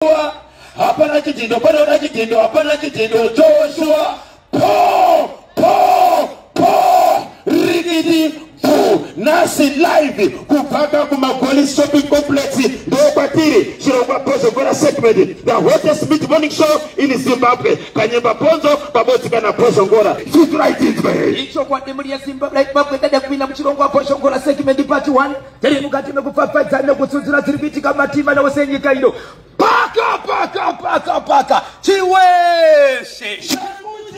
Joshua, hapana chidhindo, panoda chidhindo, hapana chidhindo. Joshua, po po po, rikiti bvu. Nhasi live kubva kuMagoli Shopping Complex, ndokwatiri. Chirongwa Bhozhongora segment, the hottest mid morning show in Zimbabwe. Kanyemba Ponzo pabodzi kana Bhozhongora chituraitinzwe. Ichokwadi, muri yeZimbabwe, dada kupinda muchirongwa Bhozhongora segment part 1. Tiri mukati mekupfapfadza nekutsudzura dziri kuitika matima newose nyika ino. Paka paka paka paka Chiweshe.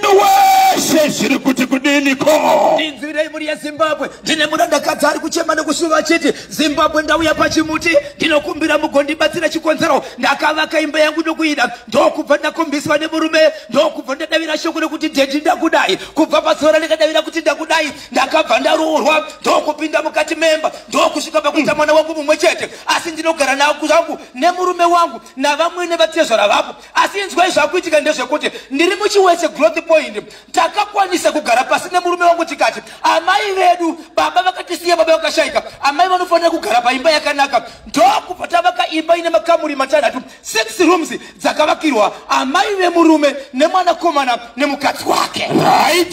Weshe zviri kuti kudini ko? Ndinzwirei, muri yeZimbabwe, ndine murandakadzi ari kuchema nekushuva achiti, "Zimbabwe, ndauya pachimuti, ndinokumbira mugondibatsira. Chikonzero, ndakavaka imba yangu nokuida, ndokubva ndakombiswa nemurume, ndokubva ndadavira shoko rekuti, 'Daddy, ndakudai.' Kubva pazuva randikadavira kuti ndakudai, ndakabva ndaroorwa, ndokupinda mukati memba, ndokusvika pakuita mwana wangu mumwe chete. Asi ndinogara zvangu nemurume wangu navamwene vatezvara vapo. Asi inzwai, zvakuitika ndezvekuti ndiri muChiweshe Growth Point. Takakwanisa kugara pasi nemurume wangu tikati amai vedu, baba vakatisiya, baba vakashayika, amai vanofanira kugara paimba yakanaka. Ndokubva tavaka imba ine makamuri 6, six rooms, dzakavakirwa amai vemurume nemwanakomana nemukadzi wake."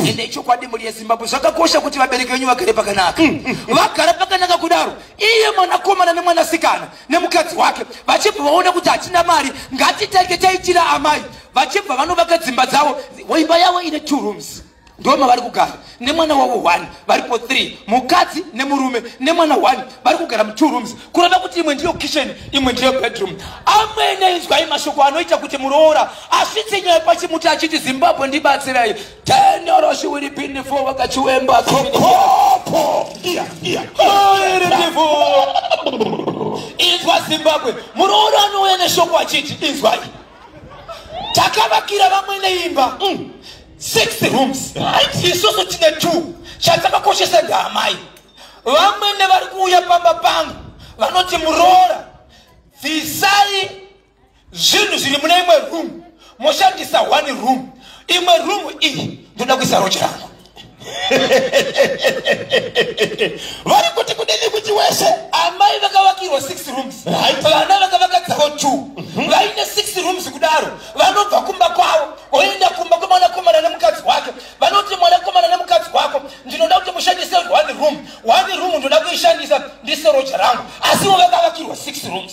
Ende chokwadi, mhuri yeZimbabwe, zvakakosha kuti vabereki venyu vagare pakanaka. Vagara pakanaka kudaro, iye mwanakomana nemwanasikana nemukadzi wake vachibva vaona kuti hatina mari, ngatitange taitira amai. Vachibva vanovaka dzimba dzavo. Imba yavo ine two rooms, ndo mavari kugara nemwana wavo 1. Varipo 3, mukadzi nemurume nemwana 1, vari kugara mu2 rooms, kureva kuti imwe ndiyo kitchen, imwe ndiyo bedroom. Amwene, inzwai mashoko anoita kuti muroora asvitse nyaya pachimuti achiti, "Zimbabwe, ndibatsirai." Tenoroshiwiripindi 4 vakachiwemba. Kopo iya iya. Inzwa Zimbabwe, muroora anouya neshoko achiti, "Inzwai, takavakira vamwe neimba six rooms, isusu tine two. Chatakakoshesa ndaamai. Vamwene vari kuuya pamba pangu vanoti, 'Muroora, bvisai zvinhu zviri mune imwe room, moshandisa one room. Imwe room iyi ndoda kuisa roja rangu.'" Vari kuti kudini kuti wese? Amai vakavakirwa six rooms, vana vakavaka dzavo two. Vaine six rooms kudaro, vanobva kumba kwavo voenda kumba kwemwanakomana nemukadzi wake. Vanoti, 'Mwanakomana nemukadzi wako, ndinoda kuti mushandise one room. One room ndoda kuishandisa ndise roja rangu.' Asiwo vakavakirwa six rooms.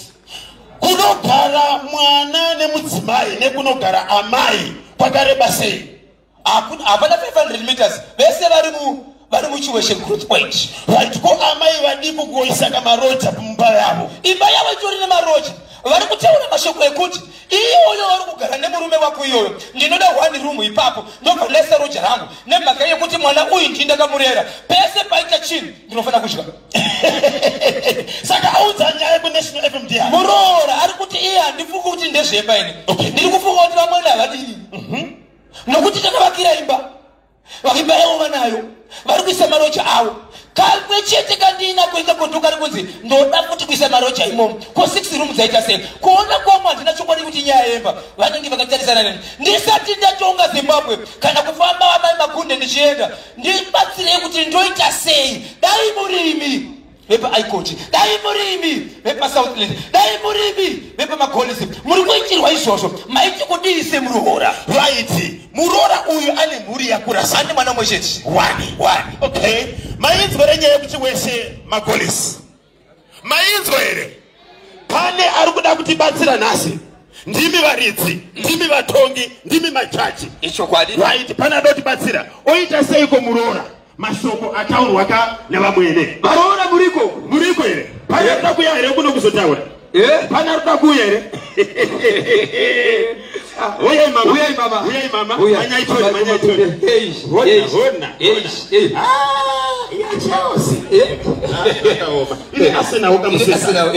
Kunogara mwana nemudzimai nekunogara amai kwakareba sei? Hapana 500 meters. Vese vari muChiweshe Growth Point. Right, ko amai vadiki kuisa kamaroja mumba yavo? Imba yavo itori nemaroja. Vari kutaura mashoko ekuti iyoyo vari kugara nemurume wako iyoyo, ndinoda one room ipapo, ndobva ndaisa roja rangu, nemhaka yekuti mwana uyu ndii ndakamurera. Pese paita chinhu ndinofanira kudya." Saka audza nyaya kuNational FM ndiani? Muroora ari kuti iye, "Handifungi kuti ndezvemba ini. Ndiri kufunga kuti vamwene havadini, nokuti takavakira imba, imba yavo vanayo, vari kuisa maroja avo. Kamwe chete kandiinako ikako kari kunzi ndoda futi kuisa maroja imomo. Ko six room dzaita sei? Kuona kwangu handina chokwadi kuti nyaya yemba vanenge vakatarisana neni. Ndisati ndatonga Zimbabwe kana kufamba amai Makunde ndichienda, ndibatsirei kuti ndoita sei. Dai murimi vepaicot, dai murimi vepaSouthland, dai murimi vepaMagolisi muri kuitirwa izvozvo, maiti kudii semuroora?" Right, muroora uyu ane mhuri yakura sei? Ane mwana mumwe chete. One. One. Okay, mainzwa renyaya yekuChiweshe Magolisi? Mainzwa here? Pane ari kuda kutibatsira nhasi? Ndimi varidzi, ndimi vatongi, ndimi majaji. Ichokwadi. Right, pane ada kutibatsira? Oita seiko muroora? Mashoko ataurwa ka nevamwene. Varoora muriko? Muriko here? Pane ari kuda kuuya here kuno kuzotaura? Pane ari kuda kuuya here? Uyai mama. Uyai mama. Uyai mama. Uyai. Manyai toni, manyai toni. Hey, Hona, hey, hona. hey, hey. Ah, ya Chelsea. Zvakaoma. Ine Arsenal. Ine Ukamuseka. Arsenal,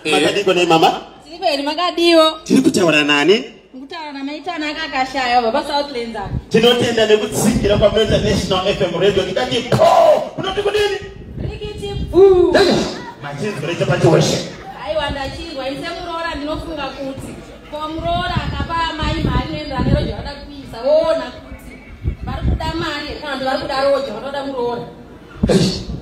Makadiko nei mama? Tiri kweri, makadiwo? Tiri kutaura nani? Mukutaura namaitana akakashaya baba Southlands apa. Tinotenda nekutsigira kwamunoita National FM Radio. Ndikati po, unoti kudini? Rikiti bvu. Machinzwa rechepaChiweshe? Aiwa, ndachinzwa. Ise muroora ndinofunga kuti ko muroora akapa amai mari inoenderana neroja vada kuisa, woona kuti vari kuda mari here kana kuti vari kuda roja vanoda muroora.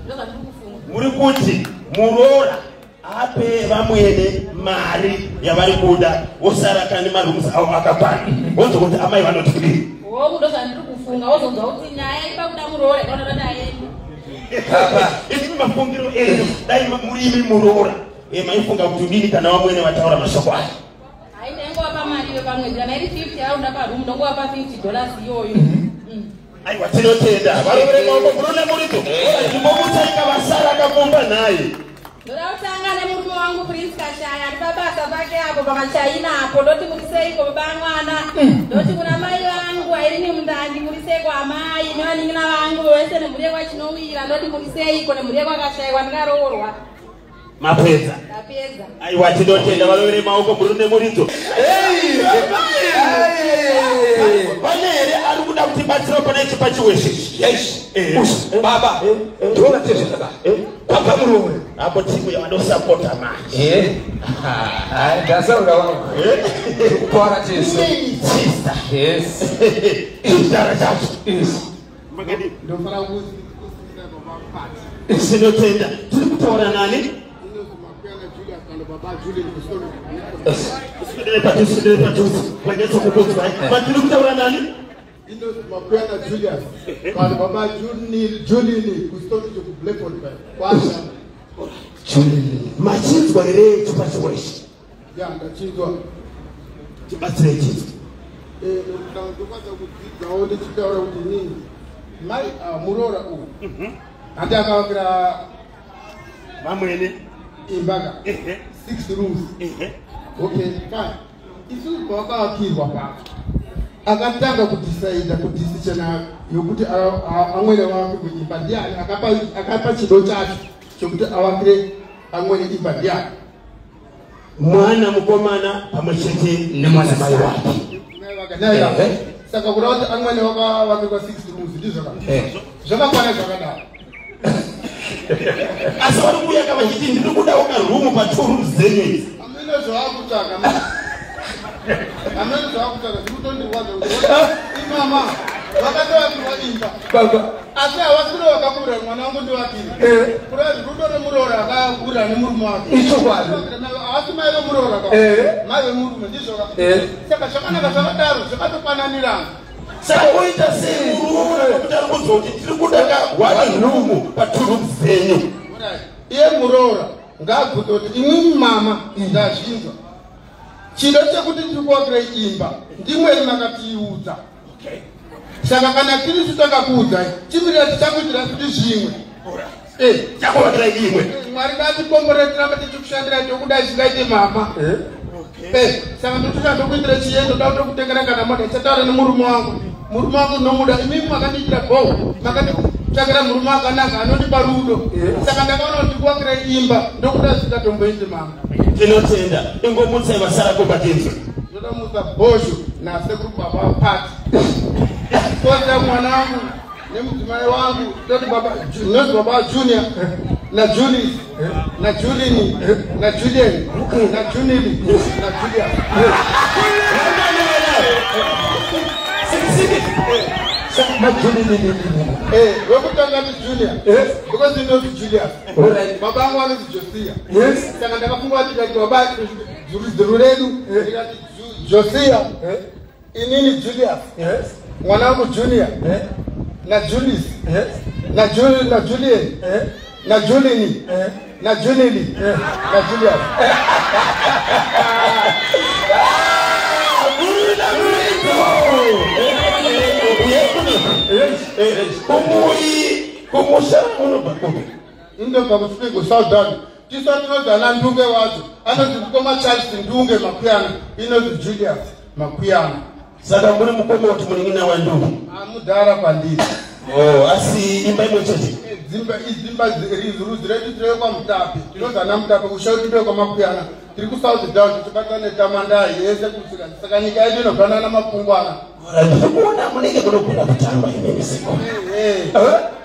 Ndozvandiri kufunga. Muri kuti muroora Ape vamwene mari yavari kuda, wosara kane marooms avo akakwana, wonzwa kuti amai vanoti kudii. Hongu, ndo zvandiri kufunga. Wozonzwa kuti nyaya ipa kuda muroora, ikaona kuti aende. Imi mafungiro enyu, dai murimi muroora, maifunga kuti udini kana vamwene vataura mashoko aya? Hai, ndaingovapa mari iyo pamwedzi. Kana iri 50 auda paroom, ndongovapa $50 iyoyo. Aiwa, tinotenda. Varovere maoko murume muridzo. Ndimbomutsai kavasara kakumba naye. Ndoda kutanga nemurume wangu Prince Kashaya, ari pabasa pake apo pamachaina apo. Ndoti muriseiko baba mwana. Ndoti kuna mai vangu Airini Mundandi, muriseiko amai, nevanin'ina vangu vese nemhuri yekwachinowira. Ndoti muriseiko nemhuri yekwakashayiwa ndikaroorwa. Mapedza? Ndapedza. Aiwa, tinotenda. Varovere maoko murume muridzo. Pane here ari kuda kutibatsira pane chipa chiweshe? Yes. Baba, ndiona tezvakadai. Kwabva murume. Apo timu yavanosapota manje. Ndasaura wangu. Kupora tese. Sister. Yes. Chidhara chacho. Yes. Ndofara kusiisa baba Pati. Tinotenda. Tiri kutaura nani? Inonzi Makuyana Julius kana baba Julian Kusoro. Swedere padhuze, swedere padhuze, vanyatsokukunzwai. Matiri kutaura nani? Inonzi Makuyana Julius kana baba Julian Kusoro kuBlackwood kwasha. Machinzwa here chipa chiweshe? Ya, ndachinzwa. Tibatsirei chinzwa. Ndokwanisa kudzidzawo ndichitaura kuti nini mai, ah, muroora uyu handi akavakira vamwene imba ka six rooms. Okay, fine. Isusu pawakavakirwa pacho, akatanga kudhisaida kudhisichana yokuti amwene vavakirwe imba ndiani? Akapa chido chacho chokuti avakire amwene imba ndiani? Mwana mukomana pamwe chete nemwana mai wake. Naye. Saka kuda kuti amwene wakavakirwa six rooms, ndizvo zvakakwana zvakadaro? Asi vari kuuyaka vachiti ndiri kudawo karoom patwo rooms dzenyu idzi. Amene zvavakutsvaka, amene zvavakutsvaka zvikutondirwadza kuti imama vakatovakirwa imba, Baba. asi havasiri vakakura mwana wangu ndivakire. Kureva rudo remuroora akakura nemurume wake. Ichokwadi. Havasi mai vemuroora ka, mai vemurume, ndizvoka? Saka zvakanaka zvakadaro, zvakatofananirana. Saka oita sei muroora, nokuti ari kunzwa kuti tiri kuda ka one room patwo rooms dzenyu? Alright. Iye muroora ngaabvunze kuti imwimi mama, ndazvinzwa chido chekuti tiri kuvakirei imba, ndimweri makatiudza. Saka kana tirisu takakuudzai, chimirira, tichakuitira kuti zvimwe. Chakuvakirai imwe. Mwari ngatikomborere, tirambe tichikushandirai, tokudai zvingaite mama. Saka ndotoda ndokuitira chiendo, ndoda kutokutengera kana mota. Chataura nemurume wangu, murume wangu nomuda, imimi makandiitira bho, makanditsvakira murume akanaka anondipa rudo. Saka ndakaona kuti ndikuvakirai imba, ndokuda zvingatomboiti mama. Tinotenda. Ingomutsai vasara kumba tinzwe. Ndoda mutsa Bhosho nasekuru baba Pati, koza mwana wangu nemudzimai wangu. Toti baba nozi baba Junior na Julis na Julini na Julian na Junili na Julius. Sikisiki. Wekutanga ndi Junior because inoti Julius, baba vangu vanoti Josia. Saka ndakafunga kuti ndikati baba rudzi redu, ndikati Josia, inini Julius, mwana wangu Junior na Julis na Julian na Julini na Junili na Julius. Murina muridzo. Kumuri kumusha unobva kupi? Indobva kuSipingo, Southdown. Tisu tinonzi ana Ndunge wacho, anonzi mukoma Charles Ndunge Makuyana, inonzi Julius Makuyana. Saka muri mukoma kuti munin'ina waNdunge? Amudhara kwandiri. Oh, asi imba imwe chete? Dzimba idzimba, rudzi redu tiri kwaMutape, tinonzi ana Mutape, ushe wedu ndekwa Makuyana. Tiri kuSouth Down, tichibatana neTamandai yese kusvika. Saka nyika yedu inofanana mapungwana. Ndiri kuona munenge munogona kutamba imimi siko.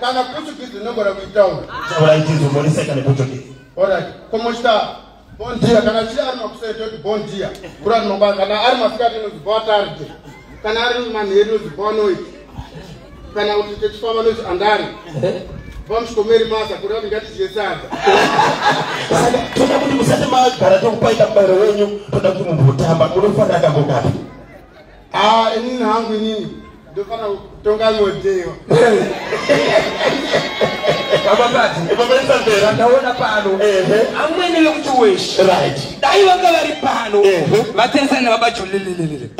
Kana Portuguese inogona kuitaura. Taurai tinzwe, moniseka nePortuguese. Alright, como está? Bom dia. Kana chiri ari makuseni toti bom dia, kuri ari mangwana. Kana ari masikati inonzi boa tarde, kana ari manheru inonzi boa noite, kana kuti techifamba inonzi andare. Vamushikomeri masa kureva kuti ngatidye sadza. Saka toda kuti musati magara tokupaika mubayiro wenyu, toda kuti mumbotamba. Munofanira kambokapi? Ah, inini hangu, inini ndofanira kutonga modewa. Baba Pati, Baba Isabella. Ndaona pano amwene vekuChiweshe. Dai vanga vari pano, vateresana nababa Julililili.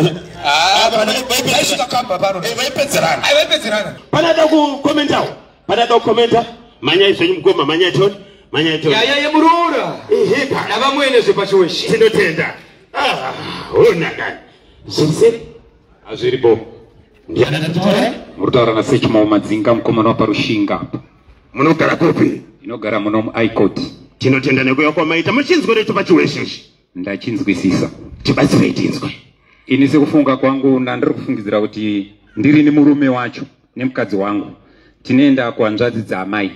Vaisvika kamba pano. Vaipedzerana. Ai, vaipedzerana. Panada kukomentawo, panada kukomenta. Manyai zvenyu mukoma, manyai toni, manyai toni. Nyaya yemuroora Eheka. navamwene zvepaChiweshe. Tinotenda. Ah, onakani zvirisei? Hazviripo. Ndianatore. Muri kutaura naSechimao Madzinga, mukomana wapaRushinga apa. Munogara kupi? Inogara muno muIcot. Tinotenda nekuya kwamaita. Muchinzwa recho paChiwesheshi? Ndachinzwisisa. Tibatsirei tinzwe. Ini sekufunga kwangu, ndandiri kufungidzira kuti ndiri nemurume wacho nemukadzi wangu, tinoenda kuhanzvadzi dzaamai,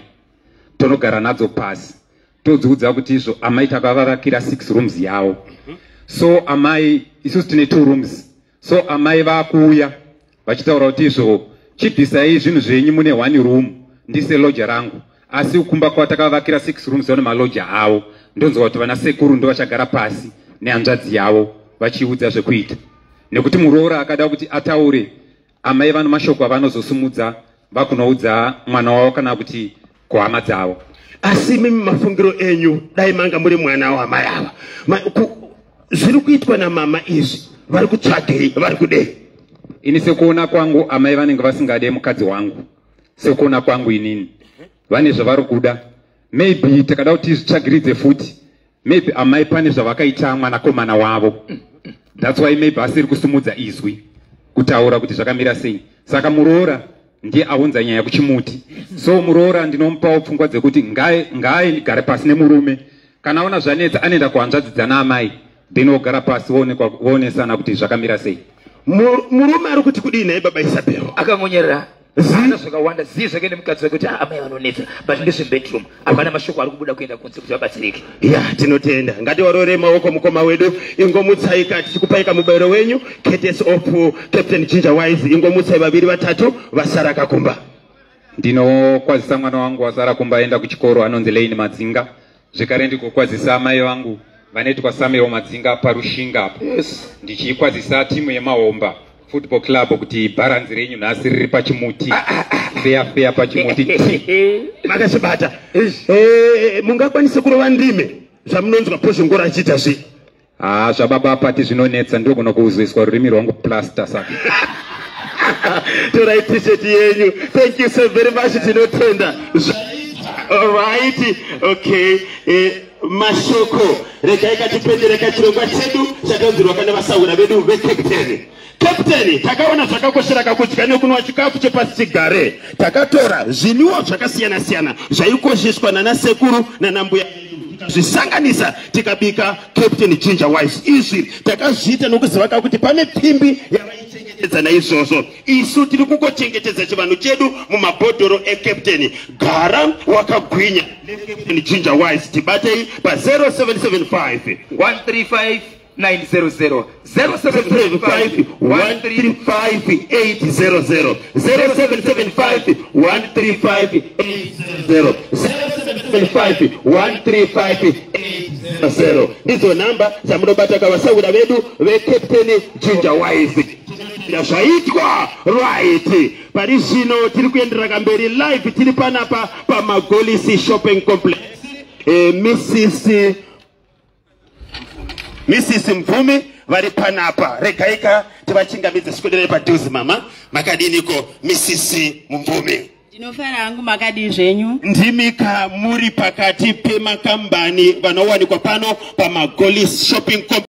tonogara nadzo pasi, todziudza kuti izvo amai takavavakira 6 rooms yavo. So amai, isusu tine 2 rooms, so amai vakuuya vachitaura kuti izvo chibvisai zvinhu zvenyu mune 1 room, ndise loja rangu. Asi kumba kwatakavakira 6 rooms vane maloja avo. Ndonzwa kuti vana sekuru ndo vachagara pasi nehanzvadzi yavo vachiudza zvekuita, nekuti muroora akada kuti ataure, amai vano mashoko avanozosumudza vakunoudza mwana wavo kana kuti kuhama dzavo. Asi mimi mafungiro enyu, dai manga muri mwana wamai ava, zviri kuitwa namama izvi, vari kutsvagei? Vari kudei? Ini sekuona kwangu, amai vanenge vasingade mukadzi wangu. Sekuona kwangu inini, vane zvavari kuda. Maybe takada kuti zvitsvagiridze futi, maybe amai pane zvavakaita mwanakomana wavo. That's why maybe asiri kusumudza izwi kutaura kuti zvakamira sei. Saka muroora ndiye aunza nyaya kuchimuti. So muroora ndinomupawo pfungwa dzekuti ngaaigare pasi nemurume. Kana aona zvanetsa, anoenda kuhanzvadzi dzana amai, then wogara pasi, voonesana kuti zvakamira sei. Murume ari kuti kudii naye, baba Isabel? Akangonyerera zana zvakawanda zii zvake nemukadzi wake kuti, "Ah, amai vanonetsa," but ndezvebedroom, hapana mashoko ari kubuda kuenda kunze kuti vabatsirike. Ya, tinotenda. Ngativarore maoko mukoma wedu. Ingomutsaika tichikupaika mubayiro wenyu, courtesy of Captain Ginger Wise. Ingomutsai vaviri vatatu vasara kakumba. Ndinokwazisa mwana wangu wasara kumba, aenda kuchikoro, anonzi Leini Madzinga. Zvekare ndikokwazisa amai vangu vanoitwa Samuel Madzinga paRushinga apo. Ndichikwazisa timu yeMahomba Football Club kuti bharanzi renyu nhasi riri pachimuti, feya feya pachimuti. Makachibata. Mungakwanise kurova ndime zvamunonzwa Pozvongora achiita zvi? Haa, zvababa Pati zvinonetsa, ndogona kuzoiswa rurimi rwangu plaster, saka Torai T-shirt yenyu. Thank you so very much. Tinotenda. Alright, okay. Mashoko, regai katipendereka chirongwa chedu chakanzirwa kana vasaura vedu vecaptain. Captain, takaona zvakakoshera kakudya nekunwa chikafu chepasi chigare. Takatora zvinwiwa zvakasiyana-siyana zvaikosheswa nana sekuru nanambuya, zvisanganisa, tikabika Captain Ginger Wise. Izvi takazviita nokuziva kakuti pane pfimbi yavaichengetedza. Naizvozvo isu tiri kungochengetedza chivanhu chedu mumabhodhoro ecaptain. Gara wakagwinya neCaptain Ginger Wise. Tibatei pa0775 135 900, 0775 135 800, 0775 135 800, 0775 135 800. Ndidzo namba dzamunobata kavasaura vedu vecaptain Ginger Wise. Zvaitwa right. Pari zvino tiri kuenderera kamberi live, tiri panapa paMagolisi Shopping Complex. Mrs Mvumi vari panapa, regaika tivachingamidze. Sikuderei padhuze mama. Makadiniko, Mrs Mumvumi? Ndinofara hangu, makadii zvenyu? Ndimika muri pakati pemakambani vanowanikwa pano paMagolis Shopping Complex.